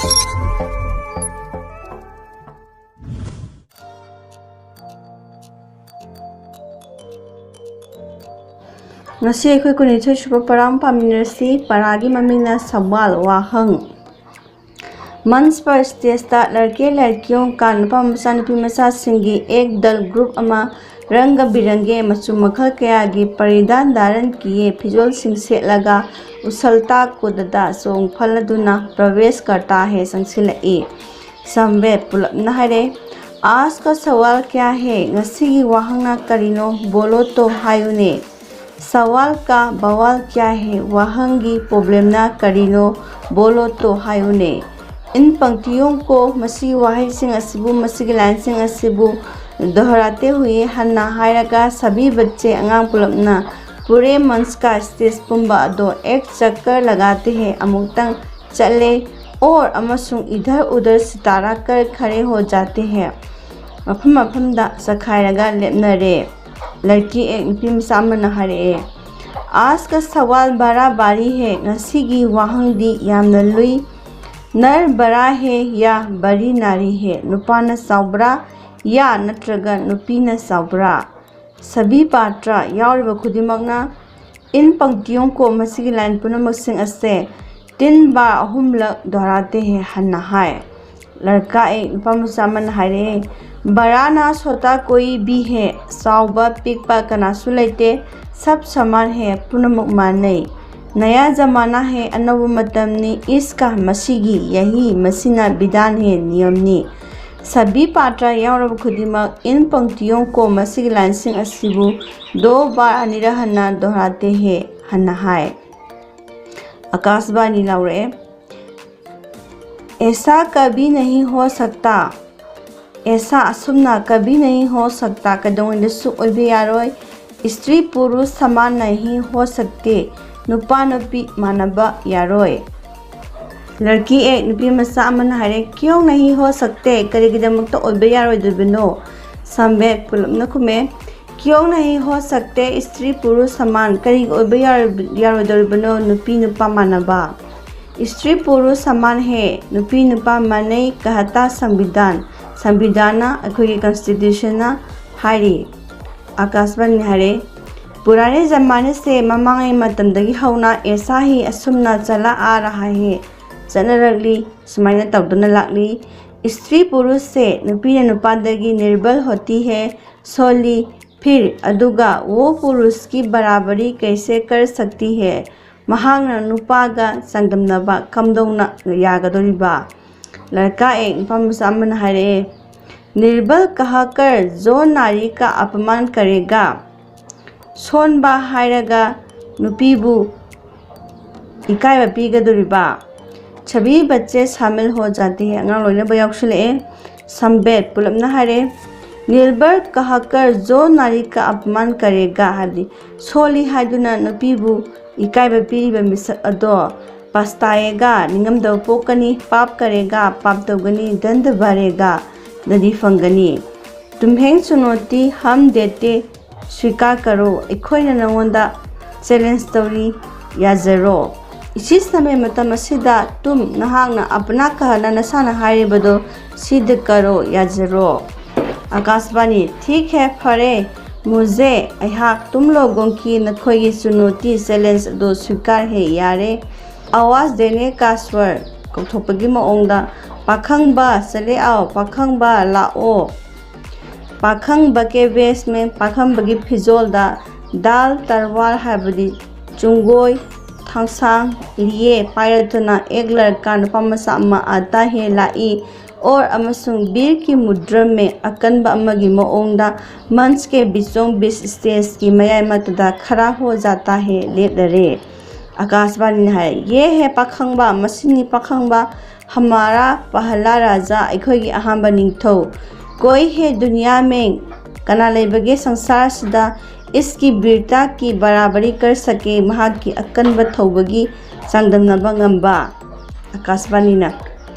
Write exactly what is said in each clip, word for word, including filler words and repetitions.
ꯉꯁꯤ ꯑꯩꯈꯣꯏ ꯀꯨꯟꯅꯤꯊꯣꯏ ꯁꯨꯕ ꯄꯔꯥ ꯑꯃ ꯄꯥꯃꯤꯟꯅꯔꯁꯤ꯫ ꯄꯔꯥꯒꯤ ꯃꯃꯤꯡꯅ ꯁꯋꯥꯜ ꯋꯥꯍꯪ꯫ ꯃꯟꯆ ꯄꯔ ꯁ꯭ꯇꯦꯖꯇ ꯂꯔꯀꯦ ꯂꯔꯀꯤꯌꯣꯡ ꯀꯥ ꯅꯨꯄꯥ ꯃꯆꯥ ꯅꯨꯄꯤ ꯃꯆꯥꯁꯤꯡꯒꯤ ꯑꯦꯛ ꯗꯜ ꯒ꯭ꯔꯨꯞ ꯑꯃ ꯔꯪꯒ ꯕꯤꯔꯪꯒꯦ ꯃꯆꯨ ꯃꯈꯜ ꯀꯌꯥꯒꯤ ꯄꯔꯤꯙꯥꯟ ꯙꯥꯔꯟ ꯀꯤꯌꯦ ꯐꯤꯖꯣꯜꯁꯤꯡ ꯁꯦꯠꯂꯒ ꯎꯁꯜꯇꯥ ꯀꯨꯗꯗ ꯆꯣꯡ ꯐꯜꯂꯗꯨꯅ ꯄ꯭ꯔꯕꯦꯁ ꯀꯔꯇꯥ ꯍꯦ ꯆꯪꯁꯤꯜꯂꯛꯏ꯫ ꯁꯝꯕꯦꯠ ꯄꯨꯂꯞꯅ ꯍꯥꯏꯔꯦ, "ꯑꯥꯖ ꯀ ꯁꯋꯥꯜ ꯀꯌꯥ ꯍꯦ? ꯉꯁꯤꯒꯤ ꯋꯥꯍꯪꯅ ꯀꯔꯤꯅꯣ? ꯕꯣꯂꯣ ꯇꯣ ꯍꯥꯏꯌꯨꯅꯦ꯫ ꯁꯋꯥꯜ ꯀ ꯕꯋꯥꯜ ꯀꯌꯥ ꯍꯦ? ꯋꯥꯍꯪꯒꯤ ꯄ꯭ꯔꯣꯕ꯭ꯂꯦꯝꯅ ꯀꯔꯤꯅꯣ? ꯕꯣꯂꯣ ꯇꯣ ꯍꯥꯏꯌꯨꯅꯦ꯫ ꯏꯟ ꯄꯪꯛꯇꯤꯌꯣꯡ ꯀꯣ, ꯃꯁꯤꯒꯤ ꯋꯥꯍꯩꯁꯤꯡ ꯑꯁꯤꯕꯨ, ꯃꯁꯤꯒꯤ ꯂꯥꯏꯟꯁꯤꯡ ꯑꯁꯤꯕꯨ ꯗꯣꯍꯔꯥꯇꯦ ꯍꯨꯌꯦ, ꯍꯟꯅ ꯍꯥꯏꯔꯒ, ꯁꯚꯤ ꯕꯠꯆꯦ, ꯑꯉꯥꯡ ꯄꯨꯂꯞꯅ ꯄꯨꯔꯦ ꯃꯟꯆ ꯀ ꯁ꯭ꯇꯦꯖ ꯄꯨꯝꯕ ꯑꯗꯣ ꯑꯦꯛ ꯆꯛꯀꯔ ꯂꯒꯥꯇꯦ ꯍꯦ, ꯑꯃꯨꯛꯇꯪ ꯆꯠꯂꯦ, ꯑꯣꯔ ꯑꯃꯁꯨꯡ ꯏꯙꯔ ꯎꯙꯔ ꯁꯤꯇꯥꯔꯥ ꯀꯔ ꯈꯔꯦ ꯍꯣ ꯖꯥꯇꯦ ꯍꯦ, ꯃꯐꯝ ꯃꯐꯝꯗ ꯆꯈꯥꯏꯔꯒ ꯂꯦꯞꯅꯔꯦ"꯫ ꯂꯔꯀꯤ ꯑꯦꯛ ꯅꯨꯄꯤ ꯃꯆꯥ ꯑꯃꯅ ꯍꯥꯏꯔꯛꯑꯦ, "ꯑꯥꯖ ꯀ ꯁꯋꯥꯜ ꯕꯥꯔꯥ ꯕꯥꯔꯤ ꯍꯦ, ꯉꯁꯤꯒꯤ ꯋꯥꯍꯪꯗꯤ ꯌꯥꯝꯅ ꯂꯨꯏ꯫ ꯅꯔ ꯕꯔꯥ ꯍꯦ ꯌꯥ ꯕꯔꯤ ꯅꯥꯔꯤ ꯍꯦ, ꯅꯨꯄꯥꯅ ꯆꯥꯎꯕ꯭ꯔꯥ ꯌꯥ ꯅꯠꯇ꯭ꯔꯒ ꯅꯨꯄꯤꯅ ꯆꯥꯎꯕ꯭ꯔꯥ?" ꯁꯕꯤ ꯄꯥꯇ꯭ꯔ ꯌꯥꯎꯔꯤꯕ ꯈꯨꯗꯤꯡꯃꯛꯅ "ꯏꯟ ꯄꯪꯛꯇꯤꯌꯣꯡ ꯀꯣ", ꯃꯁꯤꯒꯤ ꯂꯥꯏꯟ ꯄꯨꯝꯅꯃꯛꯁꯤꯡ ꯑꯁꯦ "ꯇꯤꯟ ꯕꯥꯔ ꯑꯍꯨꯝꯂꯛ ꯗꯣꯍꯔꯥꯇꯦ ꯍꯦ", ꯍꯟꯅ ꯍꯥꯏ꯫ ꯂꯔꯀꯥ ꯑꯦꯛ ꯅꯨꯄꯥ ꯃꯆꯥ ꯑꯃꯅ ꯍꯥꯏꯔꯛꯑꯦ, "ꯕꯔꯥꯅ ꯁꯣꯇꯥ ꯀꯣꯏ ꯕꯤ ꯍꯦ, ꯆꯥꯎꯕ ꯄꯤꯛꯄ ꯀꯅꯥꯁꯨ ꯂꯩꯇꯦ, ꯁꯕ ꯁꯃꯥꯟ ꯍꯦ, ꯄꯨꯝꯅꯃꯛ ꯃꯥꯟꯅꯩ꯫ ꯅꯌꯥ ꯖꯃꯥꯅꯥ ꯍꯦ, ꯑꯅꯧꯕ ꯃꯇꯝꯅꯤ, ꯏꯁꯀ, ꯃꯁꯤꯒꯤ, ꯌꯍꯤ, ꯃꯁꯤꯅ, ꯕꯤꯙꯥꯟ ꯍꯦ, ꯅꯤꯌꯝꯅꯤ"꯫ ꯁꯕꯤ ꯄꯥꯇ꯭ꯔ ꯌꯥꯎꯔꯕ ꯈꯨꯗꯤꯡꯃꯛ "ꯏꯟ ꯄꯪꯛꯇꯤꯌꯣꯡ ꯀꯣ", ꯃꯁꯤꯒꯤ ꯂꯥꯏꯟꯁꯤꯡ ꯑꯁꯤꯕꯨ "ꯗꯣ ꯕꯥꯔ ꯑꯅꯤꯔꯛ ꯍꯟꯅ ꯗꯣꯍꯔꯥꯇꯦ ꯍꯦ", ꯍꯟꯅ ꯍꯥꯏ꯫ ꯑꯀꯥꯁꯕꯥꯅꯤ ꯂꯥꯎꯔꯛꯑꯦ, "ꯑꯦꯁꯥ ꯀꯕꯤ ꯅꯍꯤ ꯍꯣ ꯁꯛꯇꯥ"꯫ ꯑꯦꯁꯥ, ꯑꯁꯨꯝꯅ, "ꯀꯕꯤ ꯅꯍꯤ ꯍꯣ ꯁꯛꯇꯥ", ꯀꯩꯗꯧꯉꯩꯗꯁꯨ ꯑꯣꯏꯕ ꯌꯥꯔꯣꯏ꯫ "ꯏꯁꯇ꯭ꯔꯤ ꯄꯨꯔꯨꯁ ꯁꯃꯥꯟ ꯅꯍꯤ ꯍꯣ ꯁꯛꯇꯦ", ꯅꯨꯄꯥ ꯅꯨꯄꯤ ꯃꯥꯟꯅꯕ ꯌꯥꯔꯣꯏ꯫ ꯂꯔꯀꯤ ꯑꯦꯛ ꯅꯨꯄꯤ ꯃꯆꯥ ꯑꯃꯅ ꯍꯥꯏꯔꯦ, "ꯀ꯭ꯌꯣꯡ ꯅꯍꯤ ꯍꯣ ꯁꯛꯇꯦ?" ꯀꯔꯤꯒꯤꯗꯃꯛꯇ ꯑꯣꯏꯕ ꯌꯥꯔꯣꯏꯗꯕꯅꯣ? ꯁꯝꯕꯦꯠ ꯄꯨꯂꯞꯅ ꯈꯨꯝꯃꯦ, "ꯀ꯭ꯌꯣꯡ ꯅꯍꯤ ꯍꯣ ꯁꯛꯇꯦ ꯏꯁꯇ꯭ꯔꯤ ꯄꯨꯔꯨꯁ ꯁꯃꯥꯟ?" ꯀꯔꯤꯒꯤ ꯑꯣꯏꯕ ꯌꯥꯔꯣꯏ-, ꯌꯥꯔꯣꯏꯗꯧꯔꯤꯕꯅꯣ ꯅꯨꯄꯤ ꯅꯨꯄꯥ ꯃꯥꯟꯅꯕ? ꯏꯁꯇ꯭ꯔꯤ ꯄꯨꯔꯨꯁ ꯁꯃꯥꯟ ꯍꯦ, ꯅꯨꯄꯤ ꯅꯨꯄꯥ ꯃꯥꯟꯅꯩ ꯀꯍꯇꯥ ꯁꯪꯕꯤꯙꯥꯟ, ꯁꯪꯕꯤꯙꯥꯟꯅ, ꯑꯩꯈꯣꯏꯒꯤ ꯀꯟꯁꯇꯤꯇ꯭ꯌꯨꯁꯟꯅ ꯍꯥꯏꯔꯤ꯫ ꯑꯀꯥꯁꯕꯥꯅꯤ ꯍꯥꯏꯔꯦ, ꯄꯨꯔꯥꯅꯦ ꯖꯃꯥꯅꯦ ꯁꯦ, ꯃꯃꯥꯡꯉꯩ ꯃꯇꯝꯗꯒꯤ ꯍꯧꯅ ꯑꯦꯁꯥ ꯍꯤ ꯑꯁꯨꯝꯅ ꯆꯂꯥ ꯑꯥ ꯔꯍꯥ ꯍꯦ, ꯆꯠꯅꯔꯛꯂꯤ, ꯁꯨꯃꯥꯏꯅ ꯇꯧꯗꯨꯅ ꯂꯥꯛꯂꯤ꯫ ꯏꯁꯇ꯭ꯔꯤ ꯄꯨꯔꯨꯁ ꯁꯦ, ꯅꯨꯄꯤꯅ ꯅꯨꯄꯥꯗꯒꯤ ꯅꯤꯔꯕꯜ ꯍꯣꯇꯤ ꯍꯦ, ꯁꯣꯜꯂꯤ꯫ ꯐꯤꯔ, ꯑꯗꯨꯒ ꯋꯣ ꯄꯨꯔꯨꯁꯀꯤ ꯕꯔꯥꯕꯔꯤ ꯀꯩꯁꯦ ꯀꯔ ꯁꯛꯇꯤ ꯍꯦ, ꯃꯍꯥꯛꯅ ꯅꯨꯄꯥꯒ ꯆꯥꯡꯗꯝꯅꯕ ꯀꯝꯗꯧꯅ ꯌꯥꯒꯗꯧꯔꯤꯕ? ꯂꯔꯀꯥ ꯑꯦꯛ, ꯅꯨꯄꯥ ꯃꯆꯥ ꯑꯃꯅ ꯍꯥꯏꯔꯛꯑꯦ, ꯅꯤꯔꯕꯜ ꯀꯍꯥꯀꯔ ꯖꯣ ꯅꯥꯔꯤ ꯀꯥ ꯑꯄꯃꯥꯟ ꯀꯔꯦꯒꯥ, ꯁꯣꯟꯕ ꯍꯥꯏꯔꯒ ꯅꯨꯄꯤꯕꯨ ꯏꯀꯥꯏꯕ ꯄꯤꯒꯗꯧꯔꯤꯕ? ꯁꯕꯤ ꯕꯆꯦ ꯁꯥꯃꯤꯜ ꯍꯣ ꯖꯥꯇꯤ ꯍꯦ, ꯑꯉꯥꯡ ꯂꯣꯏꯅꯕ ꯌꯥꯎꯁꯤꯜꯂꯛꯑꯦ꯫ ꯁꯝꯕꯦꯠ ꯄꯨꯂꯞꯅ ꯍꯥꯏꯔꯦ, ꯅꯤꯔꯕꯜ ꯀꯍꯥꯀꯔ ꯖꯣ ꯅꯥꯔꯤ ꯀꯥ ꯑꯄꯃꯥꯟ ꯀꯔꯦꯒꯥ ꯍꯥꯏꯕꯗꯤ ꯁꯣꯜꯂꯤ ꯍꯥꯏꯗꯨꯅ ꯅꯨꯄꯤꯕꯨ ꯏꯀꯥꯏꯕ ꯄꯤꯔꯤꯕ ꯃꯤꯁꯛ ꯑꯗꯣ ꯄꯁꯇꯥꯌꯦꯒꯥ, ꯅꯤꯡꯉꯝꯗꯕ ꯄꯣꯛꯀꯅꯤ, ꯄꯥꯞ ꯀꯔꯦꯒꯥ, ꯄꯥꯞ ꯇꯧꯒꯅꯤ, ꯗꯟꯗ ꯚꯔꯦꯒꯥ, ꯗꯗꯤ ꯐꯪꯒꯅꯤ꯫ ꯇꯨꯝꯍꯦꯡ ꯆꯨꯅꯣꯇꯤ ꯍꯝ ꯗꯦꯇꯦ ꯁ꯭ꯋꯤꯀꯥꯔ ꯀꯔꯣ, ꯑꯩꯈꯣꯏꯅ ꯅꯉꯣꯟꯗ ꯆꯦꯂꯦꯟꯖ ꯇꯧꯔꯤ, ꯌꯥꯖꯔꯣ꯫ ꯏꯁꯤ ꯁꯃꯦ ꯃꯇꯝ ꯑꯁꯤꯗ ꯇꯨꯝ, ꯅꯍꯥꯛꯅ ꯑꯄꯅꯥ ꯀꯍꯅ ꯅꯁꯥꯅ ꯍꯥꯏꯔꯤꯕꯗꯣ ꯁꯤꯗ ꯀꯔꯣ, ꯌꯥꯖꯔꯣ꯫ ꯑꯀꯥꯁꯕꯥꯅꯤ, ꯊꯤꯛ ꯍꯦ, ꯐꯔꯦ, ꯃꯨꯖꯦ, ꯑꯩꯍꯥꯛ ꯇꯨꯝ ꯂꯣꯒꯣꯡꯀꯤ ꯅꯈꯣꯏꯒꯤ ꯆꯨꯅꯣꯇꯤ ꯆꯦꯂꯦꯟꯖ ꯑꯗꯨ ꯁ꯭ꯋꯤꯀꯥꯔ ꯍꯦ, ꯌꯥꯔꯦ꯫ ꯑꯋꯥꯖ ꯗꯦꯅꯦ ꯀꯥꯁ꯭ꯋꯔ, ꯀꯧꯊꯣꯛꯄꯒꯤ ꯃꯑꯣꯡꯗ, ꯄꯥꯈꯪꯕ, ꯆꯠꯂꯦ ꯑꯥꯎ, ꯄꯥꯈꯪꯕ, ꯂꯥꯛꯑꯣ꯫ ꯄꯥꯈꯪꯕ ꯀꯦ ꯕꯦꯁꯃꯦꯟ, ꯄꯥꯈꯪꯕꯒꯤ ꯐꯤꯖꯣꯜꯗ ꯗꯥꯜ ꯇꯔꯋꯥꯜ ꯍꯥꯏꯕꯗꯤ ꯆꯨꯡꯒꯣꯏ, ꯊꯥꯡꯁꯥꯡ, ꯂꯤꯌꯦ ꯄꯥꯏꯔꯗꯨꯅ ꯑꯦꯛ ꯂꯔꯀꯥ ꯅꯨꯄꯥ ꯃꯆꯥ ꯑꯃ ꯑꯥꯇꯥ ꯍꯦ ꯂꯥꯛꯏ꯫ ꯑꯣꯔ ꯑꯃꯁꯨꯡ ꯕꯤꯔꯀꯤ ꯃꯨꯗ꯭ꯔꯃꯦ ꯑꯀꯟꯕ ꯑꯃꯒꯤ ꯃꯑꯣꯡꯗ ꯃꯟꯁꯀꯦ ꯕꯤꯆꯣꯡ ꯕꯤꯆ ꯁ꯭ꯇꯦꯖꯀꯤ ꯃꯌꯥꯏ ꯃꯛꯇꯗ ꯈꯔꯥ ꯍꯣ ꯖꯥꯇꯥ ꯍꯦ ꯂꯦꯞꯂꯔꯦ꯫ ꯑꯀꯥꯁꯕꯥꯅꯤꯅ ꯍꯥꯏ, ꯌꯦ ꯍꯦ ꯄꯥꯈꯪꯕ, ꯃꯁꯤꯅꯤ ꯄꯥꯈꯪꯕ, ꯍꯃꯥꯔꯥ ꯄꯍꯂꯥ ꯔꯥꯖꯥ, ꯑꯩꯈꯣꯏꯒꯤ ꯑꯍꯥꯟꯕ ꯅꯤꯡꯊꯧ꯫ ꯀꯣꯏ ꯍꯦ ꯗꯨꯅꯤꯌꯥ ꯃꯦ, ꯀꯅꯥ ꯂꯩꯕꯒꯦ ꯁꯪꯁꯥꯔꯁꯤꯗ ꯏꯁꯀꯤ ꯕꯤꯔꯇꯥ ꯀꯤ ꯕꯔꯥꯕꯔꯤ ꯀꯔ ꯁꯀꯦ, ꯃꯍꯥꯛꯀꯤ ꯑꯀꯟꯕ ꯊꯧꯕꯒꯤ ꯆꯥꯡꯗꯝꯅꯕ ꯉꯝꯕ꯫ ꯑꯀꯥꯁꯕꯥꯅꯤꯅ,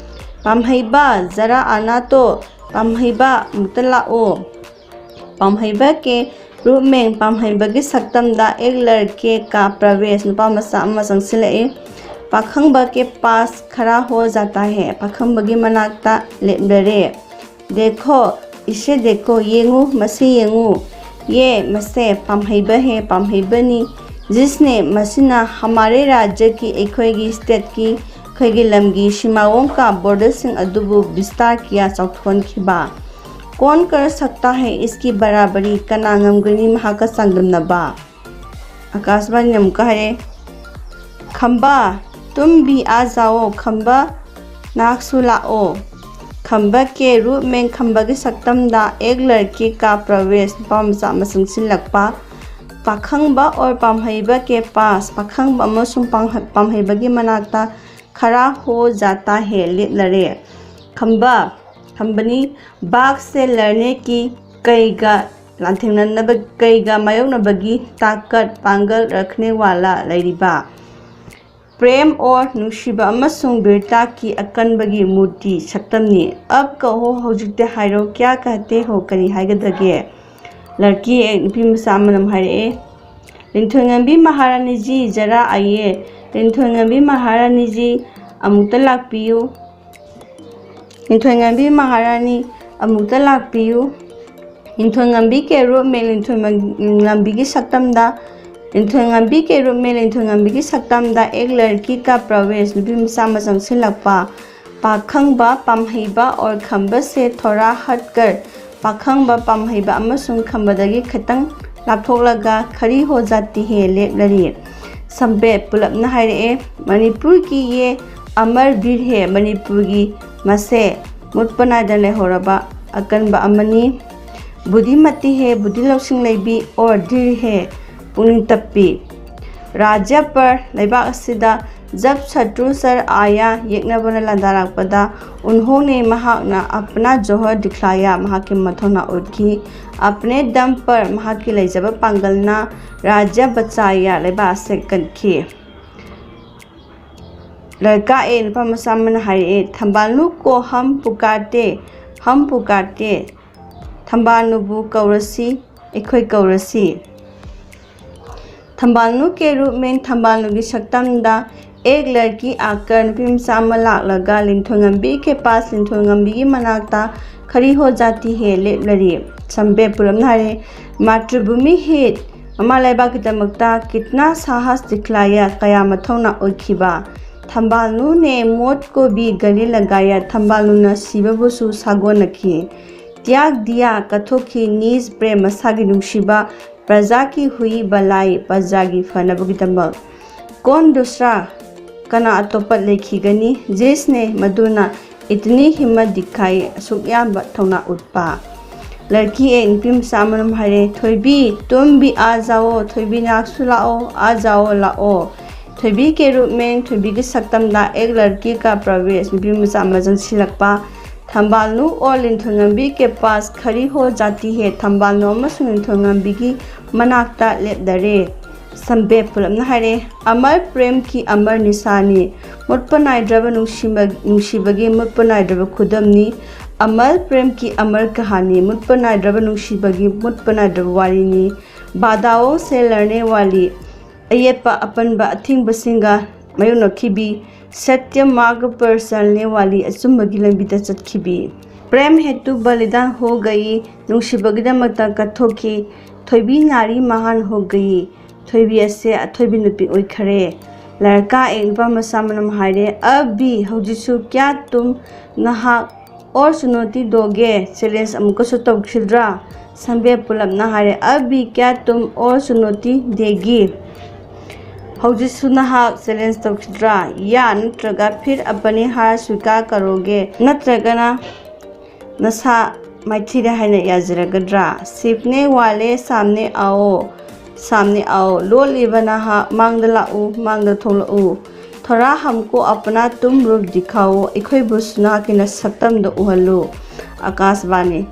ꯄꯥꯝꯍꯩꯕ ꯖꯔꯥ ꯑꯅꯥꯇꯣ, ꯄꯥꯝꯍꯩꯕ ꯑꯃꯨꯛꯇ ꯂꯥꯛꯑꯣ꯫ ꯄꯥꯝꯍꯩꯕ ꯀꯦ ꯔꯨꯞꯃꯦꯡ, ꯄꯥꯝꯍꯩꯕꯒꯤ ꯁꯛꯇꯝꯗ ꯑꯦꯛ ꯂꯔꯀꯦ ꯀꯥ ꯄ꯭ꯔꯕꯦꯁ, ꯅꯨꯄꯥ ꯃꯆꯥ ꯑꯃ ꯆꯪꯁꯤꯜꯂꯛꯏ꯫ पाखंबा के पास खड़ा हो जाता है, ꯄꯥꯈꯪꯕꯒꯤ ꯃꯅꯥꯛꯇ ꯂꯦꯞꯂꯔꯦ꯫ देखो, इसे देखो, ꯌꯦꯡꯉꯨ, ꯃꯁꯤ ꯌꯦꯡꯉꯨ꯫ ये, ꯃꯁꯦ, ꯄꯥꯝꯍꯩꯕ है, ꯄꯥꯝꯍꯩꯕꯅꯤ꯫ जिसने, ꯃꯁꯤꯅ, हमारे राज्य की, ꯑꯩꯈꯣꯏꯒꯤ stateꯀꯤ, ꯑꯩꯈꯣꯏꯒꯤ ꯂꯝꯒꯤ, सीमाओं का, borderꯁꯤꯡ ꯑꯗꯨꯕꯨ, विस्तार किया, ꯆꯥꯎꯊꯣꯛꯍꯟꯈꯤꯕ꯫ कौन कर सकता है इसकी बराबरी, ꯀꯅꯥ ꯉꯝꯒꯅꯤ ꯃꯍꯥꯛꯀ ꯆꯥꯡꯗꯝꯅꯕ? ꯑꯀꯥꯁꯕꯥꯅꯤꯅ ꯑꯃꯨꯛꯀ ꯍꯥꯏꯔꯛꯑꯦ, खंबा, तुम भी आ जाओ, खंबा, ꯅꯍꯥꯛꯁꯨ ꯂꯥꯛꯑꯣ꯫ खंबा के रूप में, ꯈꯝꯕꯒꯤ ꯁꯛꯇꯝꯗ, एक लड़की का प्रवेश, ꯅꯨꯄꯥ ꯃꯆꯥ ꯑꯃ ꯆꯪꯁꯤꯜꯂꯛꯄ꯫ पाखंबा और ꯄꯥꯝꯍꯩꯕ के पास, ꯄꯥꯈꯪꯕ ꯑꯃꯁꯨꯡ ꯄꯥꯝꯍ-, ꯄꯥꯝꯍꯩꯕꯒꯤ ꯃꯅꯥꯛꯇ, खड़ा हो जाता है, ꯂꯦꯞꯂꯔꯦ꯫ खंबा, ꯈꯝꯕꯅꯤ, बाघ से लड़ने की, ꯀꯩꯒ ꯂꯥꯟꯊꯦꯡꯅꯅꯕ, ꯀꯩꯒ ꯃꯥꯌꯣꯛꯅꯕꯒꯤ ताकत, ꯄꯥꯡꯒꯜ, रखने वाला, ꯂꯩꯔꯤꯕ꯫ प्रेम और, नुꯡꯁꯤꯕ ꯑꯃꯁꯨꯡ वीरता की, ꯑꯀꯟꯕꯒꯤ मूर्ति, ꯁꯛꯇꯝꯅꯤ꯫ अब कहो, ꯍꯧꯖꯤꯛꯇꯤ ꯍꯥꯏꯔꯣ, क्या कहते हो, ꯀꯔꯤ ꯍꯥꯏꯒꯗꯒꯦ? लड़की एक, ꯅꯨꯄꯤ ꯃꯆꯥ ꯑꯃꯅ ꯑꯃꯨꯛ ꯍꯥꯏꯔꯛꯑꯦ, ꯂꯤꯟꯊꯣꯏꯉꯝꯕꯤ ꯃꯍꯥꯔꯥꯅꯤꯖꯤ, ꯖꯔꯥ ꯑꯥꯏꯌꯦ꯫ ꯂꯤꯟꯊꯣꯏꯉꯝꯕꯤ ꯃꯍꯥꯔꯥꯅꯤꯖꯤ, ꯑꯃꯨꯛꯇ ꯂꯥꯛꯄꯤꯌꯨ꯫ ꯂꯤꯟꯊꯣꯏꯉꯝꯕꯤ ꯃꯍꯥꯔꯥꯅꯤ, ꯑꯃꯨꯛꯇ ꯂꯥꯛꯄꯤꯌꯨ꯫ ꯂꯤꯟꯊꯣꯏꯉꯝꯕꯤ के रूप में, ꯂꯤꯟꯊꯣꯏꯉꯝꯕꯤꯒꯤ ꯁꯛꯇꯝꯗ, ꯂꯤꯟꯊꯣꯏꯉꯝꯕꯤ के रूप में, ꯂꯤꯟꯊꯣꯏꯉꯝꯕꯤꯒꯤ ꯁꯛꯇꯝꯗ, एक लड़की का प्रवेश, ꯅꯨꯄꯤ ꯃꯆꯥ ꯑꯃ ꯆꯪꯁꯤꯜꯂꯛꯄ꯫ पाखंबा, ꯄꯥꯝꯍꯩꯕ, और खंबा से थोड़ा हटकर, ꯄꯥꯈꯪꯕ, ꯄꯥꯝꯍꯩꯕ ꯑꯃꯁꯨꯡ ꯈꯝꯕꯗꯒꯤ ꯈꯤꯇꯪ ꯂꯥꯞꯊꯣꯛꯂꯒ, खड़ी हो जाती है, ꯂꯦꯞꯂꯔꯤ꯫ संक्षेप, ꯄꯨꯂꯞꯅ ꯍꯥꯏꯔꯛꯑꯦ, ꯃꯅꯤꯄꯨꯔ की ये अमर वीर है, ꯃꯅꯤꯄꯨꯔꯒꯤ ꯃꯁꯦ ꯃꯨꯠꯄ ꯅꯥꯏꯗꯅ ꯂꯩꯍꯧꯔꯕ ꯑꯀꯟꯕ ꯑꯃꯅꯤ꯫ बुद्धिमती है, ꯕꯨꯙꯤ ꯂꯧꯁꯤꯡ ꯂꯩꯕꯤ, और धीर है, ꯄꯨꯛꯅꯤꯡ ꯇꯞꯄꯤ꯫ राज्य पर, ꯂꯩꯕꯥꯛ ꯑꯁꯤꯗ, जब शत्रु सर आया, ꯌꯦꯛꯅꯕꯅ ꯂꯥꯟꯗꯥꯔꯛꯄꯗ, उन्होंने, ꯃꯍꯥꯛꯅ, अपना जोहर दिखलाया, ꯃꯍꯥꯛꯀꯤ ꯃꯊꯧꯅꯥ ꯎꯠꯈꯤ, अपने दम पर, ꯃꯍꯥꯛꯀꯤ ꯂꯩꯖꯕ ꯄꯥꯡꯒꯜꯅ, राज्य बचाया, ꯂꯩꯕꯥꯛ ꯑꯁꯤ ꯀꯟꯈꯤ꯫ लड़का एक, ꯅꯨꯄꯥ ꯃꯆꯥ ꯑꯃꯅ ꯍꯥꯏꯔꯛꯑꯦ, थंबालनु को हम पुकारते, हम पुकारते, ꯊꯝꯕꯥꯜꯅꯨꯕꯨ ꯀꯧꯔꯁꯤ, ꯑꯩꯈꯣꯏ ꯀꯧꯔꯁꯤ꯫ थंबालनु के रूप में, ꯊꯝꯕꯥꯜꯅꯨꯒꯤ ꯁꯛꯇꯝꯗ, एक लड़की आकर, ꯅꯨꯄꯤ ꯃꯆꯥ ꯑꯃ ꯂꯥꯛꯂꯒ ꯂꯤꯟꯊꯣꯏꯉꯝꯕꯤ ꯀꯦ ꯄꯥꯁ, ꯂꯤꯟꯊꯣꯏꯉꯝꯕꯤꯒꯤ ꯃꯅꯥꯛꯇ ꯈꯔꯤ ꯍꯣ ꯖꯥꯇꯤ ꯍꯦ ꯂꯦꯞꯂꯔꯤ꯫ ꯁꯝꯕꯦ ꯄꯨꯂꯞꯅ ꯍꯥꯏꯔꯦ, मातृभूमि हित, ꯃꯃꯥ ꯂꯩꯕꯥꯛꯀꯤꯗꯃꯛꯇ ꯀꯤꯠꯅꯥ ꯁꯥꯍꯁ ꯗꯤꯈꯂꯥꯌꯥ, ꯀꯌꯥ ꯃꯊꯧꯅꯥ ꯑꯣꯏꯈꯤꯕ꯫ ꯊꯝꯕꯥꯜꯅꯨ ꯅꯦ ꯃꯣꯠ ꯀꯣ ꯚꯤ ꯒꯂꯦ ꯂꯒꯥꯌꯥ, ꯊꯝꯕꯥꯜꯅꯨꯅ ꯁꯤꯕꯕꯨꯁꯨ ꯁꯥꯒꯣꯟꯅꯈꯤ꯫ ꯇ꯭ꯌꯥꯒ ꯗꯤꯌꯥ, ꯀꯠꯊꯣꯛꯈꯤ꯫ ꯅꯤꯖ ꯄ꯭ꯔꯦꯝ, ꯃꯁꯥꯒꯤ ꯅꯨꯡꯁꯤꯕ꯫ ꯄ꯭ꯔꯖꯥ ꯀꯤ ꯍꯨꯏ ꯚꯂꯥꯏ, ꯄ꯭ꯔꯖꯥꯒꯤ ꯐꯅꯕꯒꯤꯗꯃꯛ꯫ ꯀꯣꯟ ꯗꯨꯁ꯭ꯔꯥ, ꯀꯅꯥ ꯑꯇꯣꯞꯄ ꯂꯩꯈꯤꯒꯅꯤ? ꯖꯤꯁꯅꯦ, ꯃꯗꯨꯅ꯫ ꯏꯇꯅꯤ ꯍꯤꯝꯃꯠ ꯗꯤꯈꯥꯏ, ꯑꯁꯨꯛ ꯌꯥꯝꯕ ꯊꯧꯅꯥ ꯎꯠꯄ꯫ ꯂꯔꯀꯤ ꯑꯦꯛ, ꯅꯨꯄꯤ ꯃꯆꯥ ꯑꯃꯅ ꯍꯥꯏꯔꯦ, ꯊꯣꯏꯕꯤ, ꯇꯨꯝ ꯚꯤ ꯑꯥ ꯖꯥꯑꯣ, ꯊꯣꯏꯕꯤ ꯅꯍꯥꯛꯁꯨ ꯂꯥꯛꯑꯣ, ꯑꯥ ꯖꯥꯑꯣ, ꯂꯥꯛꯑꯣ꯫ ꯊꯣꯏꯕꯤ ꯀꯦ ꯔꯨꯞ ꯃꯦ, ꯊꯣꯏꯕꯤꯒꯤ ꯁꯛꯇꯝꯗ ꯑꯦꯛ ꯂꯔꯀꯤ ꯀꯥ ꯄ꯭ꯔꯕꯦꯁ, ꯅꯨꯄꯤ ꯃꯆꯥ ꯑꯃ ꯆꯪꯁꯤꯜꯂꯛꯄ꯫ ꯊꯝꯕꯥꯜꯅꯨ ꯑꯣꯔ ꯂꯤꯟꯊꯣꯏꯉꯝꯕꯤ ꯀꯦ ꯄꯥꯁ ꯈꯔꯤ ꯍꯣ ꯖꯥꯇꯤ ꯍꯦ, ꯊꯝꯕꯥꯜꯅꯨ ꯑꯃꯁꯨꯡ ꯂꯤꯟꯊꯣꯏꯉꯝꯕꯤꯒꯤ ꯃꯅꯥꯛꯇ ꯂꯦꯞꯂꯔꯦ꯫ ꯁꯝꯕꯦ ꯄꯨꯂꯞꯅ ꯍꯥꯏꯔꯦ, ꯑꯃꯔ ꯄ꯭ꯔꯦꯝ ꯀꯤ ꯑꯃꯔ ꯅꯤꯁꯥꯅꯤ, ꯃꯨꯠꯄ ꯅꯥꯏꯗ꯭ꯔꯕ ꯅꯨꯡꯁꯤꯕ-, ꯅꯨꯡꯁꯤꯕꯒꯤ ꯃꯨꯠꯄ ꯅꯥꯏꯗ꯭ꯔꯕ ꯈꯨꯗꯝꯅꯤ꯫ ꯑꯃꯔ ꯄ꯭ꯔꯦꯝ ꯀꯤ ꯑꯃꯔ ꯀꯍꯥꯅꯤ, ꯃꯨꯠꯄ ꯅꯥꯏꯗ꯭ꯔꯕ ꯅꯨꯡꯁꯤꯕꯒꯤ ꯃꯨꯠꯄ ꯅꯥꯏꯗ꯭ꯔꯕ ꯋꯥꯔꯤꯅꯤ꯫ ꯕꯥꯙꯥꯑꯣ ꯁꯦ ꯂꯔꯅꯦ ꯋꯥꯂꯤ, ꯑꯌꯦꯠꯄ ꯑꯄꯟꯕ ꯑꯊꯤꯡꯕꯁꯤꯡꯒ ꯃꯥꯌꯣꯛꯅꯈꯤꯕꯤ꯫ ꯁꯇ꯭ꯌ ꯃꯥꯔꯒ ꯄꯔ ꯆꯜꯅꯦ ꯋꯥꯂꯤ, ꯑꯆꯨꯝꯕꯒꯤ ꯂꯝꯕꯤꯗ ꯆꯠꯈꯤꯕꯤ꯫ ꯄ꯭ꯔꯦꯝ ꯍꯦꯇꯨ ꯕꯂꯤꯗꯥꯟ ꯍꯣ ꯒꯌꯤ, ꯅꯨꯡꯁꯤꯕꯒꯤꯗꯃꯛꯇ ꯀꯠꯊꯣꯛꯈꯤ꯫ ꯊꯣꯏꯕꯤ ꯅꯥꯔꯤ ꯃꯍꯥꯟ ꯍꯣ ꯒꯌꯤ, ꯊꯣꯏꯕꯤ ꯑꯁꯦ ꯑꯊꯣꯏꯕꯤ ꯅꯨꯄꯤ ꯑꯣꯏꯈꯔꯦ꯫ ꯂꯔꯀꯥ ꯑꯦꯛ, ꯅꯨꯄꯥ ꯃꯆꯥ ꯑꯃꯅ ꯍꯥꯏꯔꯦ, ꯑꯕ ꯚꯤ, ꯍꯧꯖꯤꯛꯁꯨ, ꯀ꯭ꯌꯥ ꯇꯨꯝ, ꯅꯍꯥꯛ, ꯑꯣꯔ ꯆꯨꯅꯣꯇꯤ ꯗꯣꯒꯦ, ꯆꯦꯂꯦꯟꯖ ꯑꯃꯨꯛꯀꯁꯨ ꯇꯧꯈꯤꯗ꯭ꯔꯥ? ꯁꯝꯕꯦ ꯄꯨꯂꯞꯅ ꯍꯥꯏꯔꯦ, ꯑꯕ ꯚꯤ ꯀ꯭ꯌꯥ ꯇꯨꯝ ꯑꯣꯔ ꯆꯨꯅꯣꯇꯤ ꯗꯦꯒꯤ? ꯍꯧꯖꯤꯛꯁꯨ ꯅꯍꯥꯛ ꯆꯦꯂꯦꯟꯖ ꯇꯧꯈꯤꯗ꯭ꯔꯥ? ꯌꯥ, ꯅꯠꯇ꯭ꯔꯒ ꯐꯤꯔ ꯑꯄꯅꯦ ꯍꯥꯔ ꯁ꯭ꯋꯤꯀꯥꯔ ꯀꯔꯣꯒꯦ, ꯅꯠꯇ꯭ꯔꯒꯅ ꯅꯁꯥ ꯃꯥꯏꯊꯤꯔꯦ ꯍꯥꯏꯅ ꯌꯥꯖꯔꯒꯗ꯭ꯔꯥ? ꯁꯤꯐꯅꯦ ꯋꯥꯂꯦ ꯁꯥꯝꯅꯦ ꯑꯥꯑꯣ, ꯁꯥꯝꯅꯦ ꯑꯥꯑꯣ, ꯂꯣꯠꯂꯤꯕ ꯅꯍꯥꯛ ꯃꯥꯡꯗ ꯂꯥꯛꯎ, ꯃꯥꯡꯗ ꯊꯣꯛꯂꯛꯎ꯫ ꯊꯣꯔꯥ ꯍꯝꯀꯣ ꯑꯄꯅꯥ ꯇꯨꯝ ꯔꯨꯞ ꯗꯤꯈꯥꯑꯣ, ꯑꯩꯈꯣꯏꯕꯨꯁꯨ ꯅꯍꯥꯛꯀꯤ ꯅꯁꯛꯇꯝꯗꯣ ꯎꯍꯜꯂꯨ꯫ ꯑꯀꯥꯁꯕꯥꯅꯤ꯫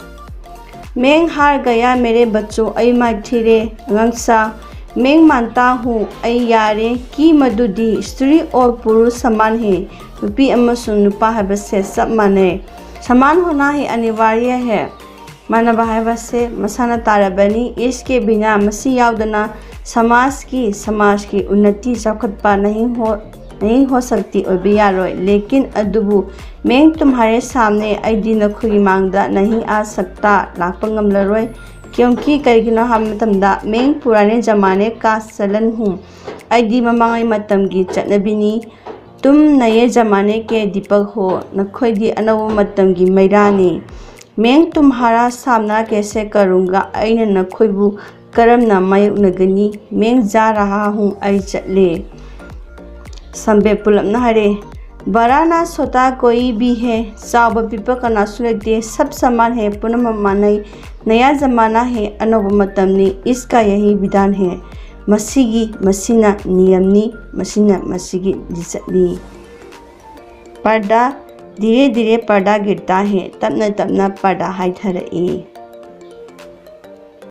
ꯃꯦꯡ ꯍꯥꯔ ꯒꯌꯥ ꯃꯦꯔꯦ ꯕꯆꯣ, ꯑꯩ ꯃꯥꯏꯊꯤꯔꯦ ꯑꯉꯥꯡꯁꯥ꯫ ꯃꯦꯡ ꯃꯥꯟꯇꯥ ꯍꯨ, ꯑꯩ ꯌꯥꯔꯦ꯫ ꯀꯤ ꯃꯗꯨꯗꯤ ꯁ꯭ꯇ꯭ꯔꯤ ꯑꯣꯔ ꯄꯨꯔꯨꯁ ꯁꯃꯥꯟ ꯍꯦ, ꯅꯨꯄꯤ ꯑꯃꯁꯨꯡ ꯅꯨꯄꯥ ꯍꯥꯏꯕꯁꯦ ꯆꯞ ꯃꯥꯟꯅꯩ꯫ ꯁꯃꯥꯟ ꯍꯣꯅꯥ ꯍꯤ ꯑꯅꯤꯋꯥꯔꯌ ꯍꯦ, ꯃꯥꯟꯅꯕ ꯍꯥꯏꯕꯁꯦ ꯃꯁꯥꯅ ꯇꯥꯔꯕꯅꯤ꯫ ꯏꯁ ꯀꯦ ꯕꯤꯅꯥ, ꯃꯁꯤ ꯌꯥꯎꯗꯅ ꯁꯃꯥꯖꯀꯤ, ꯁꯃꯥꯖꯀꯤ ꯎꯟꯅꯇꯤ, ꯆꯥꯎꯈꯠꯄ ꯅꯍꯤꯡ ꯍꯣ-, ꯅꯍꯤ ꯍꯣ ꯁꯛꯇꯤ ꯑꯣꯏꯕ ꯌꯥꯔꯣꯏ꯫ ꯂꯦꯀꯤꯟ ꯑꯗꯨꯕꯨ ꯃꯦꯡ ꯇꯨꯝꯍꯥꯔꯦ ꯁꯥꯝꯅꯦ ꯑꯩꯗꯤ ꯅꯈꯣꯏꯒꯤ ꯃꯥꯡꯗ ꯅꯍꯤ ꯑꯥ ꯁꯛꯇꯥ ꯂꯥꯛꯄ ꯉꯝꯂꯔꯣꯏ꯫ ꯀ꯭ꯌꯣꯡꯀꯤ ꯀꯔꯤꯒꯤꯅꯣ ꯍꯥꯏꯕ ꯃꯇꯝꯗ ꯃꯦꯡ ꯄꯨꯔꯥꯅꯦ ꯖꯃꯥꯅꯦ ꯀꯥ ꯆꯂꯟ ꯍꯨ ꯑꯩꯗꯤ ꯃꯃꯥꯡꯉꯩ ꯃꯇꯝꯒꯤ ꯆꯠꯅꯕꯤꯅꯤ꯫ ꯇꯨꯝ ꯅꯌꯦ ꯖꯃꯥꯅꯦ ꯀꯦ ꯗꯤꯄꯛ ꯍꯣ ꯅꯈꯣꯏꯗꯤ ꯑꯅꯧꯕ ꯃꯇꯝꯒꯤ ꯃꯩꯔꯥꯅꯤ꯫ ꯃꯦꯡ ꯇꯨꯝꯍꯥꯔꯥ ꯁꯥꯝꯅꯥ ꯀꯦꯁꯦ ꯀꯔꯨꯡꯒ ꯑꯩꯅ ꯅꯈꯣꯏꯕꯨ ꯀꯔꯝꯅ ꯃꯥꯌꯣꯛꯅꯒꯅꯤ? ꯃꯦꯡ ꯖꯥ ꯔꯍꯥ ꯍꯨ ꯑꯩ ꯆꯠꯂꯦ꯫ ꯁꯝꯕꯦ ꯄꯨꯂꯞꯅ ꯍꯥꯏꯔꯦ, ꯕꯔꯥꯅꯥ ꯁꯣꯇꯥ ꯀꯣꯏ ꯕꯤ ꯍꯦ, ꯆꯥꯎꯕ ꯄꯤꯛꯄ ꯀꯅꯥꯁꯨ ꯂꯩꯇꯦ, ꯁꯕ ꯁꯃꯥꯟ ꯍꯦ, ꯄꯨꯝꯅꯃꯛ ꯃꯥꯟꯅꯩ, ꯅꯌꯥ ꯖꯃꯥꯅꯥ ꯍꯦ, ꯑꯅꯧꯕ ꯃꯇꯝꯅꯤ, ꯏꯁꯀꯥ ꯌꯍꯤ ꯕꯤꯙꯥꯟ ꯍꯦ, ꯃꯁꯤꯒꯤ ꯃꯁꯤꯅ ꯅꯤꯌꯝꯅꯤ, ꯃꯁꯤꯅ ꯃꯁꯤꯒꯤ ꯂꯤꯆꯠꯅꯤ꯫ ꯄꯔꯗꯥ ꯙꯤꯔꯦ ꯙꯤꯔꯦ ꯄꯔꯗꯥ ꯒꯤꯔꯇꯥ ꯍꯦ, ꯇꯞꯅ ꯇꯞꯅ ꯄꯔꯗꯥ ꯍꯥꯏꯊꯔꯛꯏ꯫